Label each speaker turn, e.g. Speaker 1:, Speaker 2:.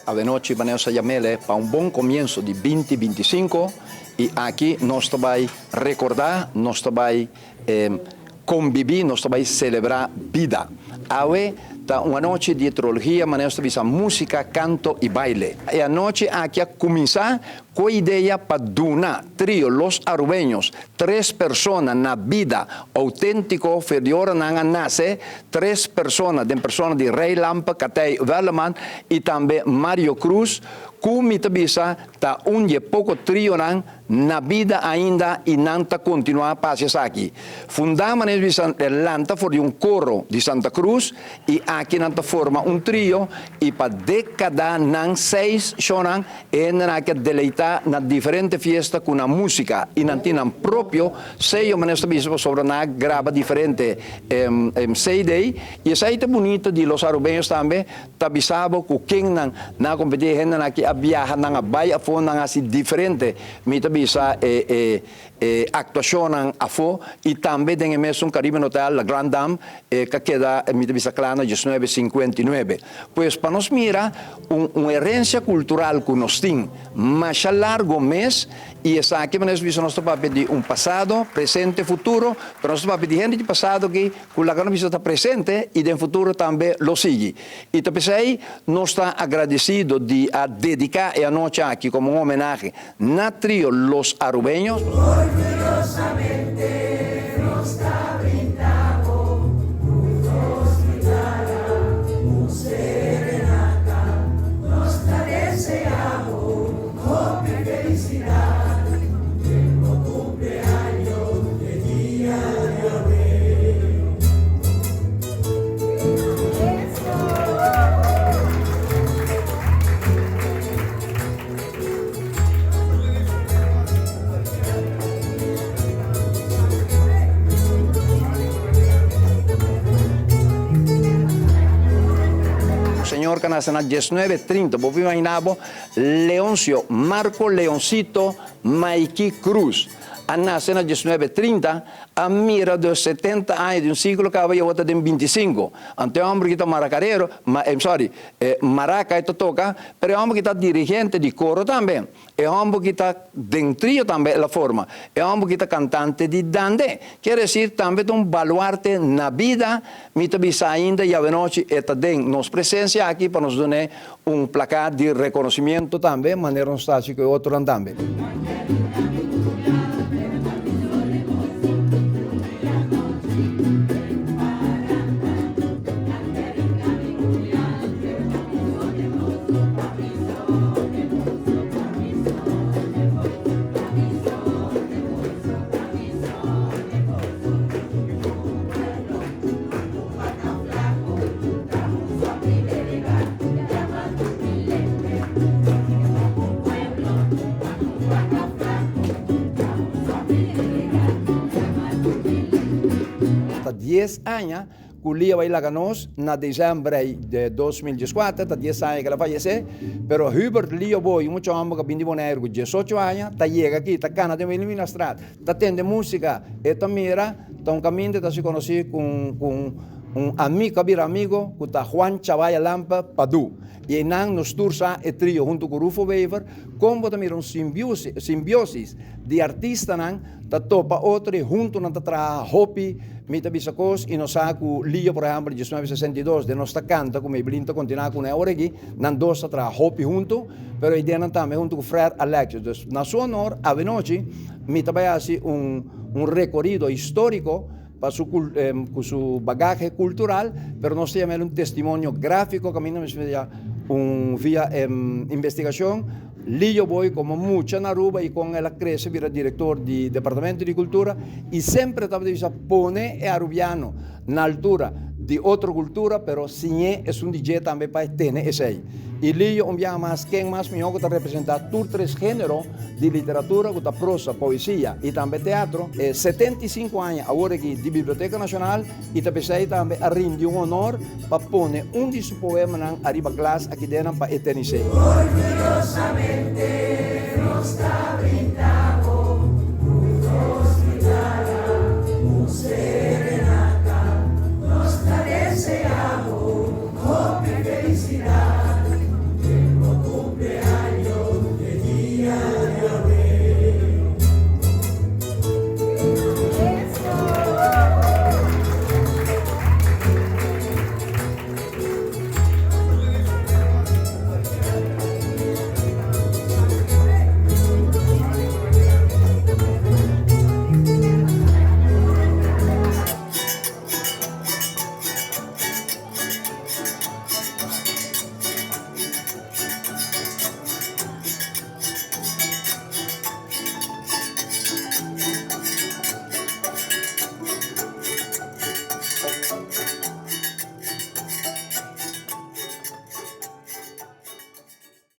Speaker 1: Awenochi Vanessa yam'ele pa un bon comienso di 2025 y aki nos ta bay recorda, nos ta bay convivi, nos ta bay celebra bida. Awe ta un anochi di trologia, manera nos ta bisa musica, canto y baile. E anochi aki a cuminsa cu e idea pa duna trio Los Arubeños tres persona na bida autentico for di ora nan a nace, tres persona den persona di Rey Lampe, Katij Werleman y tambe Mario Cruz, cu mi ta bisa ta un di e poco trionan na bida ainda y nan ta continua pa haci esaki. Fundá manera bisa lanta for di un coro di Santa Cruz y aki nan ta forma un trio y pa decadanan seis shownan E hendenan aki a deleitá na diferente fiesta ku nan músika i nan tin nan propio seyo, manera nos ta bisa pasobra nan a graba diferente CD. I esei ta bunito di Los Arubeños tambe, ta bisa bo ku ken nan nan a kompetí. E hendenan aki a biaha, nan a bai afó, nan a hasi diferente, mi ta bisa e E aktuashonnan afó i tambe den e mesun Caribbean Hotel, La Grande Dame, e ka keda, mi ta bisa kla na 1959. Pues pa nos mira un un herensia kultural ku nos tin masha largo mes i esaki manera nos bisa nos ta papia di un pasado, presente, futuro, pero nos ta papia di hende di pasado aki ku laga nos bisa ta presente i den futuro tambe lo sigui. I ta p'esei nos ta agradesido di a dediká e anochi aki komo un homenahe Na trio Los Arubeños.
Speaker 2: Orgullosamente nos ta brinda bo ku nos guitarra, un serenata. Nos ta desea bo hopi felicidad den bo cumpleaños e dia di awe.
Speaker 1: Señor ka nase na 1930, bo por imagina bo, Leoncio, Marco Leoncito Maiky Cruz, a nase na 1930, a mira dos 70 aña di un siglo kaba i awor ta den 25. Anto e homber ki ta maracarero, I'm sorry, E maraca e ta toca, pero e homber ki ta dirigente di coro tambe, e homber ki ta den trio tambe el a forma, e homber ki ta cantante di dande. Kier decir tambe ta un baluarte na bida, mi ta bisa ainda yawenochi e ta den nos presencia aki pa nos dun'e un placa di reconocimiento tambe, manera nos ta haci cu e otronan tambe. Ta dies aña ku Lia bai laga nos na desèmber ei de 2014, ta dies aña ku el a fayesé, pero Hubert Lio Boy, un mucha hòmber ku a bini di Boneiru ku diesocho aña, ta yega aki, ta kana den Wilhelminastraat, ta tende músika, e ta mira, ta un kaminda ta hasi konosí ku un amigo, a bira amigo ku ta Juan Chavaya Lampe Padu. I einan nos tur sa e trio huntu ku Rufo Wever, kon bo ta mira un simbiosis di artistanan ta topa otro i huntu nan ta traha hopi, mi ta bisa kos i nos sa ku Lio por ehèmpel 1962 den nos ta kanta ku Maybelline ta kontinuá ku nan e ora aki, nan dos ta traha hopi huntu, pero e ideanan tambe huntu ku Fred Alexis. Dus na su honor avenochi mi ta bai hasi un un rekorido históriko pa su ku su bagahe kultural, pero nos ta yama el un testimonio gráfiko kaminda mi mester un via investigashon. Lillo Boy komo mucha na Aruba i kon el a krese bira direktor di Departamento di Kultura i semper tabata bisa pone e arubiano na altura di otro kultura pero siñ'é esun di dje tambe pa e tene esei. I Lillo un biaha mas ken mas mihó ku ta representá tur tres género di literatura ku ta prosa, poesia i tambe teatro. E 75 aña awor aki di Biblioteka Nashonal i ta p'esei tambe a rindi un honor pa pone un di su poemanan ariba glas aki denan pa eternis'é.
Speaker 2: Orguyosamente nos ta brinda.